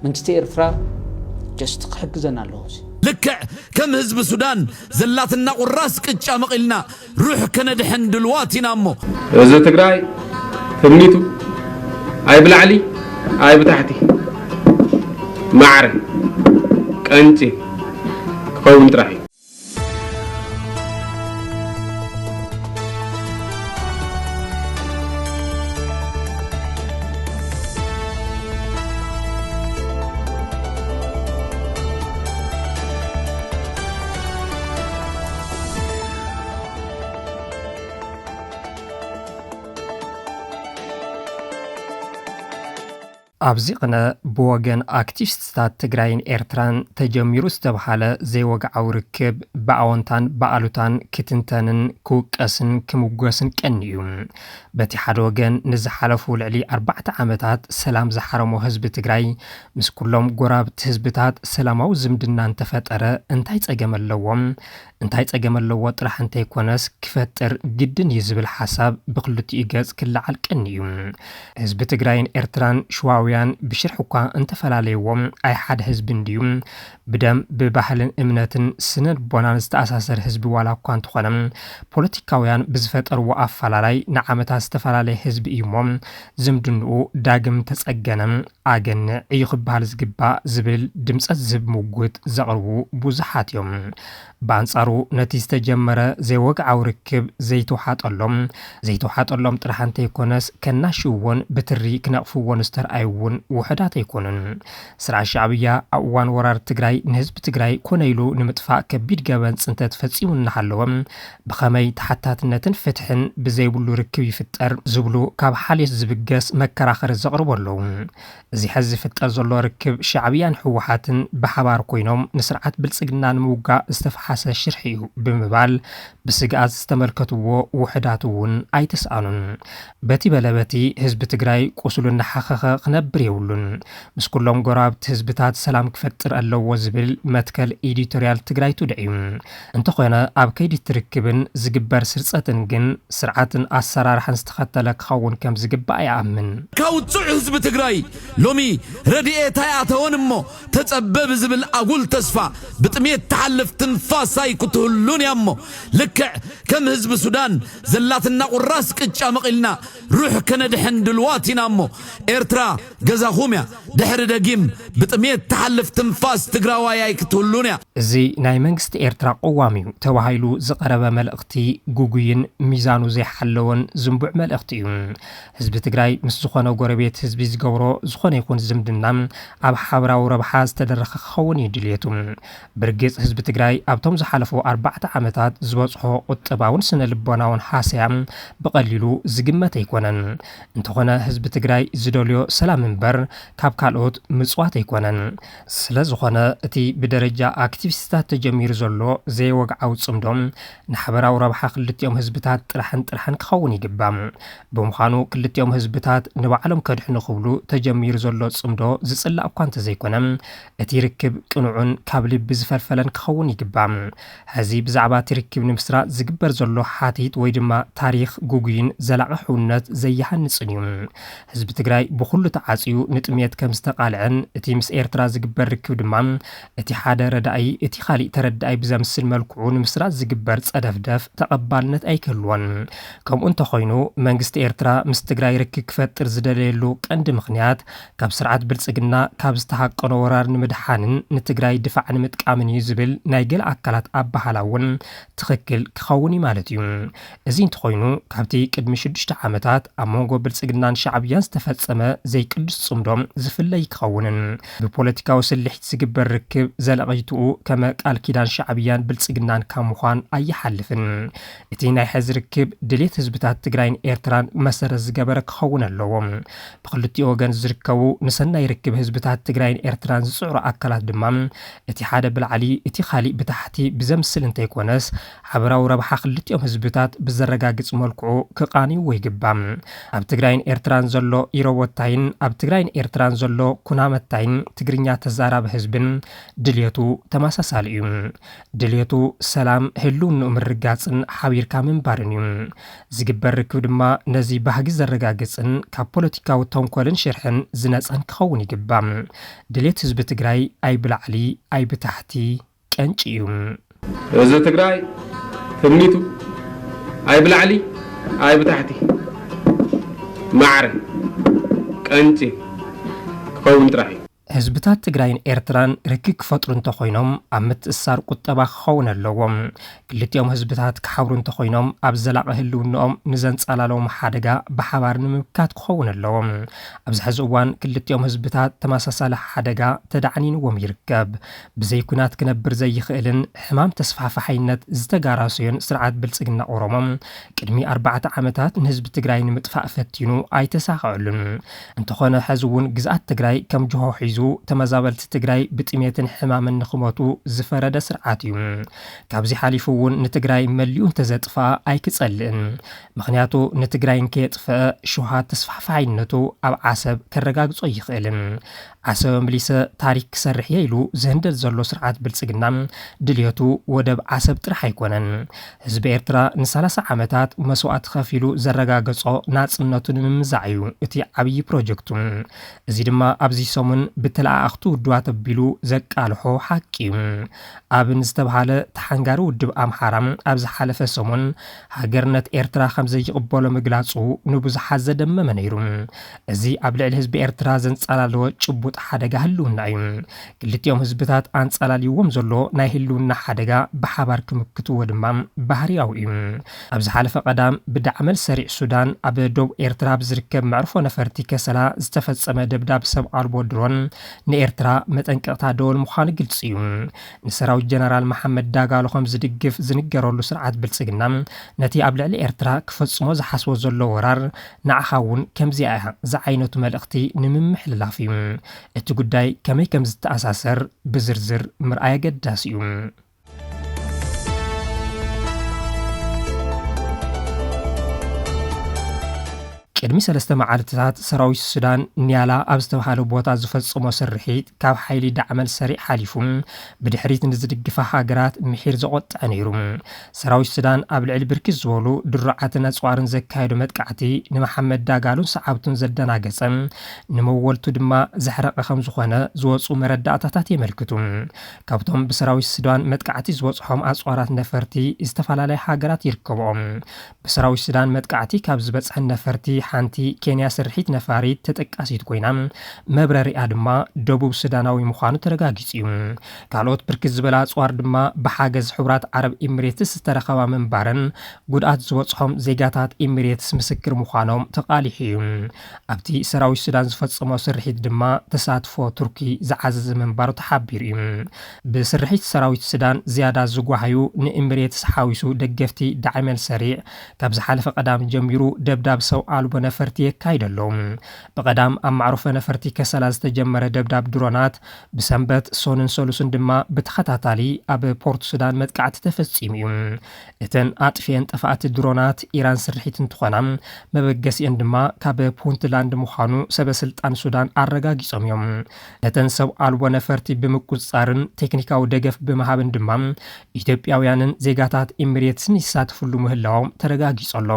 መንግስቲ ኤርትራ just ክሕግዘና ኣለዎ። ልክዕ ከም ህዝቢ ሱዳን ዘላትና ቁራስ ቅጫ መቒልና ሩሕ ከነድሕን ድልዋት ኢና እሞ። እዚ ትግራይ ትምኒቱ ኣይ ብላዕሊ ኣይ ብታሕቲ ማዕረ ቀንጪ ክኸውን ጥራሕ እዩ። ኣብዚ ቕነ ብወገን ኣክቲቪስትታት ትግራይን ኤርትራን ተጀሚሩ ዝተብሃለ ዘይወግዓዊ ርክብ ብኣወንታን ብኣሉታን ክትንተንን ክውቀስን ክምጎስን ቀኒ እዩ። በቲ ሓደ ወገን ንዝሓለፉ ልዕሊ ኣርባዕተ ዓመታት ሰላም ዝሓረሞ ህዝቢ ትግራይ ምስ ኩሎም ጎራብቲ ህዝብታት ሰላማዊ ዝምድና እንተፈጠረ እንታይ ጸገም ኣለዎም? እንታይ ጸገም ኣለዎ ጥራሕ እንተይኮነስ ክፈጥር ግድን እዩ ዝብል ሓሳብ ብክልቲኡ ገጽ ክለዓል ቀኒ እዩ። ህዝቢ ትግራይን ኤርትራን ሽዋውያን ብሽርሒ እኳ እንተፈላለይዎም ኣይ ሓደ ህዝቢ እንድዩ። ብደም ብባህልን እምነትን ስነ ልቦናን ዝተኣሳሰር ህዝቢ ዋላ እኳ እንተኾነ ፖለቲካውያን ብዝፈጠርዎ ኣፈላላይ ንዓመታት ዝተፈላለየ ህዝቢ እዩ እሞ ዝምድንኡ ዳግም ተጸገነ ኣገንዕ እዩ ክበሃል ዝግባእ ዝብል ድምጸት ዝህብ ምጉት ዘቕርቡ ብዙሓት እዮም። ብኣንጻሩ ነቲ ዝተጀመረ ዘይወግዓዊ ርክብ ዘይተውሓጠሎም ዘይተውሓጠሎም ጥራሕ እንተይኮነስ ከናሽውዎን ብትሪ ክነቕፍዎን ዝተርኣዩ እውን ውሑዳት ኣይኮኑን። ስርዓት ሻዕብያ ኣብ እዋን ወራር ትግራይ ንህዝቢ ትግራይ ኮነ ኢሉ ንምጥፋእ ከቢድ ገበን ፅንተት ፈፂሙ እናሃለወ ብኸመይ ተሓታትነትን ፍትሕን ብዘይብሉ ርክብ ይፍጠር ዝብሉ ካብ ሓልዮት ዝብገስ መከራኸሪ ዘቕርቡ ኣለዉ። እዚ ሕዚ ዝፍጠር ዘሎ ርክብ ሻዕብያን ህወሓትን ብሓባር ኮይኖም ንስርዓት ብልፅግና ንምውጋእ ዝተፈሓሰ ሽርሒ እዩ ብምባል ብስግኣት ዝተመልከትዎ ውሕዳት እውን ኣይተስኣኑን። በቲ በለ በቲ ህዝቢ ትግራይ ቁስሉ እናሓኸኸ ክነብር የብሉን። ምስ ኩሎም ጎረባብቲ ህዝብታት ሰላም ክፈጥር ኣለዎ ዝብል መትከል ኤዲቶርያል ትግራይ ቱደይ እዩ። እንተኾነ ኣብ ከይዲ ትርክብን ዝግበር ስርፀትን ግን ስርዓትን ኣሰራርሓን ዝተኸተለ ክኸውን ከም ዝግባእ ይኣምን። ካብ ውፁዕ ህዝቢ ትግራይ ሎሚ ረድኤት ኣይኣተወን እሞ ተጸበብ ዝብል ኣጉል ተስፋ ብጥሜት ትሓልፍ ትንፋስ ኣይክትህሉን እያ እሞ ልክዕ ከም ህዝቢ ሱዳን ዘላትና ቁራስ ቅጫ መቒልና ሩሕ ከነድሕን ድልዋት ኢና እሞ ኤርትራ ገዛኹም እያ ድሕሪ ደጊም ብጥሜት ትሓልፍ ትንፋስ ትግራዋይ ኣይክትህሉን እያ። እዚ ናይ መንግስቲ ኤርትራ ቅዋም እዩ ተባሂሉ ዝቐረበ መልእኽቲ ግጉይን ሚዛኑ ዘይሓለወን ዝንቡዕ መልእኽቲ እዩ። ህዝቢ ትግራይ ምስ ዝኾነ ጎረቤት ህዝቢ ዝገብሮ ዝኾነ ይኹን ዝምድና ኣብ ሓበራዊ ረብሓ ዝተደረኸ ክኸውን እዩ ድልየቱ። ብርግፅ ህዝቢ ትግራይ ኣብቶም ዝሓለፉ ኣርባዕተ ዓመታት ዝበፅሖ ቁጠባውን ስነ ልቦናውን ሃሰያ ብቐሊሉ ዝግመት ኣይኮነን። እንተኾነ ህዝቢ ትግራይ ዝደልዮ ሰላም እምበር ካብ ካልኦት ምፅዋት ኣይኮነን። ስለዝኾነ እቲ ብደረጃ ኣክቲቪስትታት ተጀሚሩ ዘሎ ዘይወግዓዊ ፅምዶ ንሓበራዊ ረብሓ ክልቲኦም ህዝብታት ጥራሕን ጥራሕን ክኸውን ይግባእ። ብምዃኑ ክልቲኦም ህዝብታት ንባዕሎም ከድሕኑ ክብሉ ተጀሚሩ ዘሎ ፅምዶ ዝፅላእ እኳ እንተዘይኮነ እቲ ርክብ ቅኑዕን ካብ ልቢ ዝፈልፈለን ክኸውን ይግባእ። ሕዚ ብዛዕባ እቲ ርክብ ንምስራፅ ዝግበር ዘሎ ሓቲት ወይ ድማ ታሪኽ ግጉይን ዘላቒ ሕውነት ዘየሃንፅን እዩ። ህዝቢ ትግራይ ብኹሉ ተዓፅዩ ንጥምየት ከም ዝተቓልዐን እቲ ምስ ኤርትራ ዝግበር ርክብ ድማ እቲ ሓደ ረዳኢ እቲ ካሊእ ተረዳኢ ብዘምስል መልክዑ ንምስራፅ ዝግበር ፀደፍደፍ ተቐባልነት ኣይክህልዎን። ከምኡ እንተኾይኑ መንግስቲ ኤርትራ ምስ ትግራይ ርክብ ክፈጥር ዝደለየሉ ቀንዲ ምኽንያት ካብ ስርዓት ብልፅግና ካብ ዝተሃቀኖ ወራር ንምድሓንን ንትግራይ ድፋዕ ንምጥቃምን እዩ ዝብል ናይ ገለ ኣካላት ኣበሃህላ እውን ትኽክል ክኸውን እዩ ማለት እዩ። እዚ እንተኾይኑ ካብቲ ቅድሚ ሽዱሽተ ዓመታት ኣብ መንጎ ብልፅግናን ሻዕብያን ዝተፈጸመ ዘይቅዱስ ፅምዶ ዝፍለ ኣይክኸውንን። ብፖለቲካዊ ስልሒት ዝግበር ርክብ ዘለቒትኡ ከመ ቃል ኪዳን ሻዕብያን ብልፅግናን ካብ ምዃን ኣይሓልፍን። እቲ ናይ ሕዚ ርክብ ድሌት ህዝብታት ትግራይን ኤርትራን መሰረት ዝገበረ ክኸውን ኣለዎ። ብክልቲኡ ወገን ዝርከቡ ንሰናይ ርክብ ህዝብታት ትግራይን ኤርትራን ዝፅዕሩ ኣካላት ድማ እቲ ሓደ ብላዕሊ እቲ ካሊእ ብታሕቲ ብዘምስል እንተይኮነስ ሓበራዊ ረብሓ ክልቲኦም ህዝብታት ብዘረጋግፅ መልክዑ ክቓንይዎ ይግባእ። ኣብ ትግራይን ኤርትራን ዘሎ ኢሮቦታይን ኣብ ትግራይን ኤርትራን ዘሎ ኩናመታይን ትግርኛ ተዛራቢ ህዝብን ድልየቱ ተመሳሳሊ እዩ። ድልየቱ ሰላም፣ ህልውንኡ ምርጋጽን ሓቢርካ ምንባርን እዩ። ዝግበር ርክብ ድማ ነዚ ባህጊ ዘረጋግጽን ካብ ፖለቲካዊ ተንኮልን ሽርሕን ዝነጸን ክኸውን ይግባእ። ድልየት ህዝቢ ትግራይ ኣይብላዕሊ ኣይብታሕቲ ቀንጭ እዩ። ህዝቢ ትግራይ ትምኒቱ ኣይብላዕሊ ኣይብታሕቲ ማዕረ ቀንጭ ክኸውን ጥራሕ እዩ። ህዝብታት ትግራይን ኤርትራን ርክብ ክፈጥሩ እንተኾይኖም ኣብ ምትእስሳር ቁጠባ ክኸውን ኣለዎም። ክልቲኦም ህዝብታት ክሓብሩ እንተኾይኖም ኣብ ዘላቒ ህልውንኦም ንዘንጻላለዎም ሓደጋ ብሓባር ንምምካት ክኸውን ኣለዎም። ኣብዚ ሕዚ እዋን ክልቲኦም ህዝብታት ተመሳሳሊ ሓደጋ ተዳዕኒንዎም ይርከብ። ብዘይ ኩናት ክነብር ዘይኽእልን ሕማም ተስፋሕፋሓይነት ዝተጋራሰዮን ስርዓት ብልጽግና ኦሮሞ ቅድሚ ኣርባዕተ ዓመታት ንህዝቢ ትግራይ ንምጥፋእ ፈቲኑ ኣይተሳኸዐሉን። እንተኾነ ሕዚ እውን ግዝኣት ትግራይ ከም ጅሆ ሒዙ ተመዛበልቲ ትግራይ ብጥሜትን ሕማምን ንኽሞቱ ዝፈረደ ስርዓት እዩ። ካብዚ ሓሊፉ እውን ንትግራይ መሊኡ እንተዘጥፍኣ ኣይክጸልእን። ምኽንያቱ ንትግራይ እንከየጥፍአ ሽውሃት ተስፋሕፋሓይነቱ ኣብ ዓሰብ ከረጋግጾ ይኽእልን። ዓሰብ ኣምሊሰ ታሪክ ክሰርሕ እየ ኢሉ ዝህንደድ ዘሎ ስርዓት ብልጽግና ድልየቱ ወደብ ዓሰብ ጥራሕ ኣይኮነን። ህዝቢ ኤርትራ ንሰላሳ ዓመታት መስዋእቲ ከፊሉ ዘረጋገጾ ናጽነቱ ንምምዛዕ እዩ እቲ ዓብዪ ፕሮጀክቱ። እዚ ድማ ኣብዚ ሰሙን ብተለኣኣኽቲ ውድባት ኣቢሉ ዘቃልሖ ሓቂ እዩ። ኣብን ዝተብሃለ ተሓንጋሪ ውድብ ኣምሓራ ኣብ ዝሓለፈ ሰሙን ሃገርነት ኤርትራ ከም ዘይቕበሎ ምግላጹ ንብዙሓት ዘደመመ ነይሩ። እዚ ኣብ ልዕሊ ህዝቢ ኤርትራ ዘንጸላለወ ጭቡጥ ሓደጋ ህልውና እዩ። ክልቲኦም ህዝብታት ኣንጸላልይዎም ዘሎ ናይ ህልውና ሓደጋ ብሓባር ክምክትዎ ድማ ባህርያዊ እዩ። ኣብ ዝሓለፈ ቀዳም ብዳዕመል ሰሪዕ ሱዳን ኣብ ደቡብ ኤርትራ ኣብ ዝርከብ መዕርፎ ነፈርቲ ከሰላ ዝተፈጸመ ደብዳብ ሰብ ኣልቦ ድሮን ንኤርትራ መጠንቀቕታ ደወል ምዃኑ ግልጺ እዩ። ንሰራዊት ጀነራል መሓመድ ዳጋሎ ከም ዝድግፍ ዝንገረሉ ስርዓት ብልጽግና ነቲ ኣብ ልዕሊ ኤርትራ ክፈጽሞ ዝሓስቦ ዘሎ ወራር ንዓኻ እውን ከምዚኣ እያ ዝዓይነቱ መልእኽቲ ንምምሕልላፍ እዩ። እቲ ጉዳይ ከመይ ከም ዝተኣሳሰር ብዝርዝር ምርኣይ ኣገዳሲ እዩ። ቅድሚ ሰለስተ መዓልትታት ሰራዊት ሱዳን ኒያላ ኣብ ዝተባሃለ ቦታ ዝፈጸሞ ስርሒት ካብ ሓይሊ ዳዕመል ሰሪዕ ሓሊፉ ብድሕሪት ንዝድግፋ ሃገራት ምሒር ዘቖጥዐ ነይሩ። ሰራዊት ሱዳን ኣብ ልዕሊ ብርክት ዝበሉ ድሩዓትን ኣጽዋርን ዘካየዶ መጥቃዕቲ ንመሓመድ ዳጋሉን ሰዓብቱን ዘደናገጸ፣ ንመወልቱ ድማ ዘሕረቐ ከም ዝኾነ ዝወጹ መረዳእታታት የመልክቱ። ካብቶም ብሰራዊት ሱዳን መጥቃዕቲ ዝበጽሖም ኣጽዋራት ነፈርቲ ዝተፈላለያ ሃገራት ይርከብኦም። ብሰራዊት ሱዳን መጥቃዕቲ ካብ ዝበጽሐን ነፈርቲ ሓንቲ ኬንያ ስርሒት ነፋሪት ተጠቃሲት ኮይና፣ መብረሪኣ ድማ ደቡብ ሱዳናዊ ምዃኑ ተረጋጊጹ እዩ። ካልኦት ብርክት ዝበላ ኣጽዋር ድማ ብሓገዝ ሕቡራት ዓረብ ኢሚሬትስ ዝተረኸባ ምንባረን ጉድኣት ዝበጽሖም ዜጋታት ኢሚሬትስ ምስክር ምዃኖም ተቓሊሑ እዩ። ኣብቲ ሰራዊት ሱዳን ዝፈጸሞ ስርሒት ድማ ተሳትፎ ቱርኪ ዝዓዘዘ ምንባሩ ተሓቢሩ እዩ። ብስርሒት ሰራዊት ሱዳን ዝያዳ ዝጓሃዩ ንኢሚሬትስ ሓዊሱ ደገፍቲ ዳዕመል ሰሪዕ ካብ ዝሓለፈ ቀዳም ጀሚሩ ደብዳብ ሰብ ኣልቦ ነፈርቲ የካይዱ ኣለዉ። ብቐዳም ኣብ ማዕርፎ ነፈርቲ ከሰላ ዝተጀመረ ደብዳብ ድሮናት ብሰንበት፣ ሶንን ሰሉስን ድማ ብተኸታታሊ ኣብ ፖርት ሱዳን መጥቃዕቲ ተፈጺሙ እዩ። እተን ኣጥፍኤን ጠፋእቲ ድሮናት ኢራን ስርሒት እንትኾና፣ መበገሲአን ድማ ካብ ፑንትላንድ ምዃኑ ሰበ ስልጣን ሱዳን ኣረጋጊጾም እዮም። ነተን ሰብ ኣልቦ ነፈርቲ ብምቁጽጻርን ቴክኒካዊ ደገፍ ብምሃብን ድማ ኢትዮጵያውያንን ዜጋታት ኢሚሬትስን ይሳተፍሉ ምህላዎም ተረጋጊጹ ኣሎ።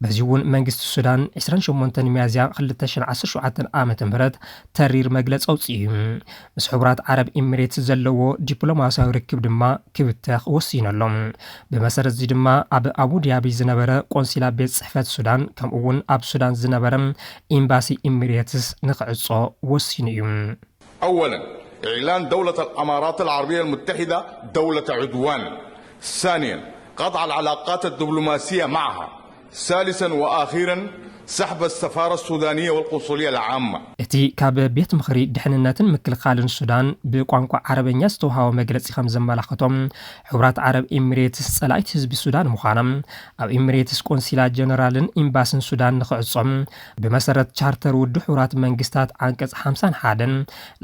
በዚ እውን መንግስቲ ሱዳን ዕስራን ሸሞንተን ሚያዝያ ክልተ ሽሕን ዓሰርተ ሸውዓተን ዓመተ ምህረት ተሪር መግለጺ ኣውጺኡ እዩ። ምስ ሕቡራት ዓረብ ኢሚሬትስ ዘለዎ ዲፕሎማስያዊ ርክብ ድማ ክብተኽ ወሲኑ ኣሎ። ብመሰረት እዚ ድማ ኣብ ኣቡ ዳቢ ዝነበረ ቆንሲላ ቤት ጽሕፈት ሱዳን፣ ከምኡ እውን ኣብ ሱዳን ዝነበረ ኤምባሲ ኢሚሬትስ ንኽዕጾ ወሲኑ እዩ። أولاً، إعلان دولة الإمارات العربية المتحدة دولة عدوان. ثانياً، قطع العلاقات الدبلوماسية معها. ثالثاً وأخيراً، سحب السفارة السودانية والقنصلية العامة. እቲ ካብ ቤት ምኽሪ ድሕንነትን ምክልኻልን ሱዳን ብቋንቋ ዓረበኛ ዝተውሃቦ መግለጺ ከም ዘመላኸቶም፣ ሕቡራት ዓረብ ኤሚሬትስ ጸላኢት ህዝቢ ሱዳን ምዃና፣ ኣብ ኤሚሬትስ ቆንሲላ ጀነራልን ኤምባስን ሱዳን ንኽዕጾም ብመሰረት ቻርተር ውድብ ሕቡራት መንግስታት ዓንቀጽ ሓምሳን ሓደን፣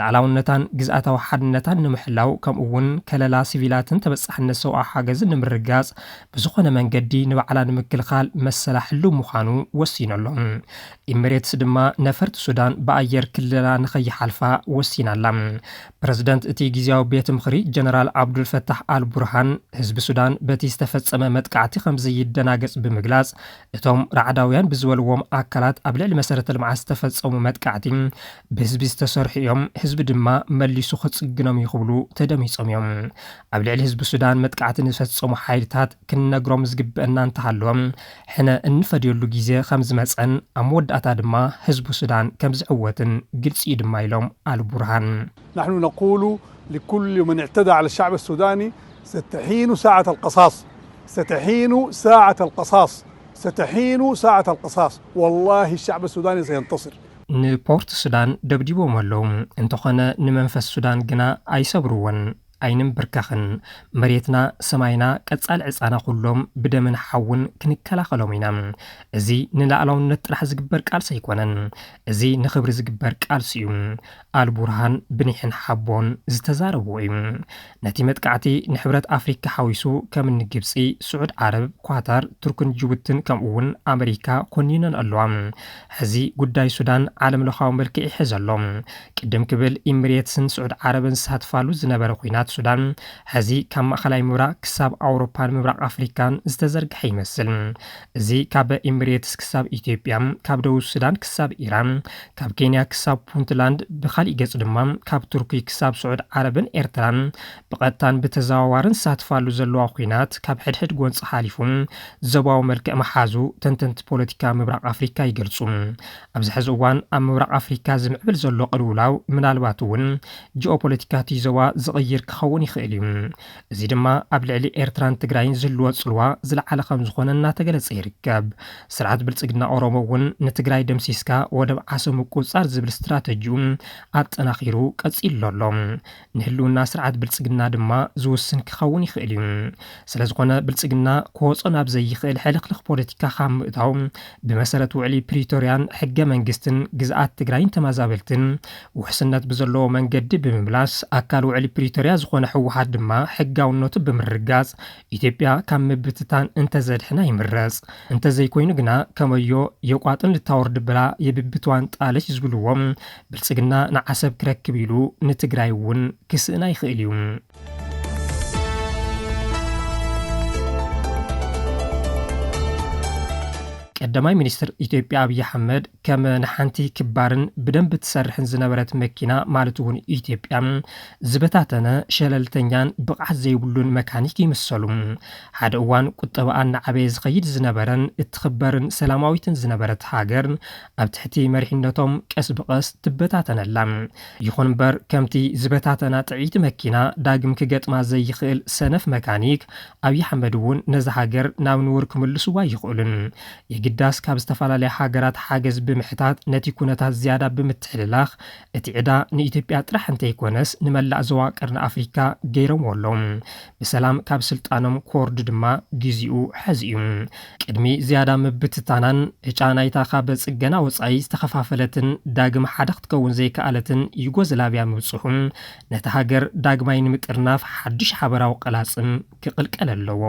ላዕላውነታን ግዝኣታዊ ሓድነታን ንምሕላው፣ ከምኡ እውን ከለላ ሲቪላትን ተበጻሕነት ሰብኣዊ ሓገዝን ንምርግጋጽ፣ ብዝኾነ መንገዲ ንባዕላ ንምክልኻል መሰላ ሕሉው ምዃኑ ወሲኑ ኣሎ። ኢሚሬትስ ድማ ነፈርቲ ሱዳን ብኣየር ክልላ ንኸይሓልፋ ወሲና ኣላ። ፕረዚደንት እቲ ግዝያዊ ቤት ምኽሪ ጀነራል ዓብዱልፈታሕ ኣልቡርሃን፣ ህዝቢ ሱዳን በቲ ዝተፈጸመ መጥቃዕቲ ከም ዘይደናገጽ ብምግላጽ፣ እቶም ራዕዳውያን ብዝበልዎም ኣካላት ኣብ ልዕሊ መሰረተ ልምዓት ዝተፈጸሙ መጥቃዕቲ ብህዝቢ ዝተሰርሑ እዮም፣ ህዝቢ ድማ መሊሱ ክጽግኖም እዩ ክብሉ ተደሚጾም እዮም። ኣብ ልዕሊ ህዝቢ ሱዳን መጥቃዕቲ ንዝፈጸሙ ሓይልታት ክንነግሮም ዝግበአና እንተሃለወ፣ ሕነ እንፈድየሉ ግዜ ከም ዝመጸን ኣብ መወዳእታ ድማ ህዝቢ ሱዳን ከም ዝዕወትን ግልጺ እዩ ድማ ኢሎም ኣልቡርሃን። نحن نقول لكل من اعتدى على الشعب السوداني: ستحين ساعة القصاص، ستحين ساعة القصاص، ستحين ساعة القصاص. والله الشعب السوداني سينتصر. ንፖርት ሱዳን ደብዲቦም ኣለዉ። እንተኾነ ንመንፈስ ሱዳን ግና ኣይሰብርዎን፣ ኣይንንብርከኽን። መሬትና፣ ሰማይና፣ ቀጻሊ ዕጻና ኩሎም ብደምን ሓውን ክንከላኸሎም ኢና። እዚ ንላዕላውነት ጥራሕ ዝግበር ቃልሲ ኣይኮነን። እዚ ንኽብሪ ዝግበር ቃልሲ እዩ። ኣልቡርሃን ብኒሕን ሓቦን ዝተዛረብዎ እዩ። ነቲ መጥቃዕቲ ንሕብረት ኣፍሪካ ሓዊሱ ከም እኒ ግብፂ፣ ስዑድ ዓረብ፣ ኳታር፣ ቱርክን ጅቡትን ከምኡ እውን ኣመሪካ ኮኒነን ኣለዋ። ሕዚ ጉዳይ ሱዳን ዓለም ለኻዊ መልክዕ ይሕዝ ኣሎ። ቅድም ክብል ኢሚሬትስን ስዑድ ዓረብን ዝሳትፋሉ ዝነበረ ኩናት ሱዳን ሕዚ ካብ ማእኸላይ ምብራቕ ክሳብ ኣውሮፓን ምብራቕ ኣፍሪካን ዝተዘርግሐ ይመስል። እዚ ካብ ኢሚሬትስ ክሳብ ኢትዮጵያ፣ ካብ ደቡብ ሱዳን ክሳብ ኢራን፣ ካብ ኬንያ ክሳብ ፑንትላንድ፣ ብኻሊእ ገፅ ድማ ካብ ቱርኪ ክሳብ ስዑድ ዓረብን ኤርትራን ብቐጥታን ብተዘዋዋርን ዝሳትፋሉ ዘለዋ ኩናት ካብ ሕድሕድ ጎንፂ ሓሊፉ ዞባዊ መልክዕ ምሓዙ ተንተንቲ ፖለቲካ ምብራቕ ኣፍሪካ ይገልፁ። ኣብዚ ሕዚ እዋን ኣብ ምብራቕ ኣፍሪካ ዝምዕብል ዘሎ ቅልውላው ምናልባት እውን ጂኦፖለቲካ እቲ ዞባ ዝቕይር ክኸውን ይኽእል እዩ። እዚ ድማ ኣብ ልዕሊ ኤርትራን ትግራይን ዝህልዎ ፅልዋ ዝለዓለ ከም ዝኾነ እናተገለፀ ይርከብ። ስርዓት ብልፅግና ኦሮሞ እውን ንትግራይ ደምሲስካ ወደብ ዓሰብ ምቁፅፃር ዝብል ስትራተጂኡ ኣጠናኺሩ ቀፂሉ ኣሎ። ንህልውና ስርዓት ብልፅግና ድማ ዝውስን ክኸውን ይኽእል እዩ። ስለዝኾነ ብልፅግና ክወፆ ናብ ዘይኽእል ሕልኽልኽ ፖለቲካ ካብ ምእታው ብመሰረት ውዕሊ ፕሪቶርያን ሕገ መንግስትን ግዝኣት ትግራይን ተመዛበልትን ውሕስነት ብዘለዎ መንገዲ ብምምላስ ኣካል ውዕሊ ፕሪቶርያ ዝኾነ ህወሓት ድማ ሕጋውነቱ ብምርግጋፅ ኢትዮጵያ ካብ ምብትታን እንተዘድሕና ይምረፅ። እንተዘይኮይኑ ግና ከመዮ የቋጥን ልታወርድ ብላ የብብትዋን ጣለች ዝብልዎም ብልፅግና ንዓሰብ ክረክብ ኢሉ ንትግራይ እውን ክስእና ይኽእል እዩ። ቀዳማይ ሚኒስትር ኢትዮጵያ ኣብይ ኣሕመድ ከም ንሓንቲ ክባርን ብደንብ ትሰርሕን ዝነበረት መኪና ማለት እውን ኢትዮጵያ ዝበታተነ ሸለልተኛን ብቕዓት ዘይብሉን መካኒክ ይምሰሉ። ሓደ እዋን ቁጠባኣ እናዓበየ ዝኸይድ ዝነበረን እትኽበርን ሰላማዊትን ዝነበረት ሃገር ኣብ ትሕቲ መሪሕነቶም ቀስ ብቐስ ትበታተነላ። ይኹን እምበር ከምቲ ዝበታተና ጥዕይቲ መኪና ዳግም ክገጥማ ዘይኽእል ሰነፍ መካኒክ ኣብይ ኣሕመድ እውን ነዛ ሃገር ናብ ንቡር ክምልስዋ ኣይኽእሉን። የግዳስ ካብ ዝተፈላለያ ሃገራት ሓገዝ ብምሕታት ነቲ ኩነታት ዝያዳ ብምትሕልላኽ እቲ ዕዳ ንኢትዮጵያ ጥራሕ እንተይኮነስ ንመላእ ዞባ ቀርኒ ኣፍሪካ ገይሮምዎ ኣለዉ። ብሰላም ካብ ስልጣኖም ክወርዱ ድማ ግዜኡ ሕዚ እዩ። ቅድሚ ዝያዳ ምብትታናን ዕጫ ናይታ ካብ ጽገና ወጻኢ ዝተኸፋፈለትን ዳግም ሓደ ክትከውን ዘይከኣለትን ዩጎዝላቪያ ምብጽሑ ነታ ሃገር ዳግማይ ንምጥርናፍ ሓድሽ ሓበራዊ ቀላጽም ክቕልቀል ኣለዎ።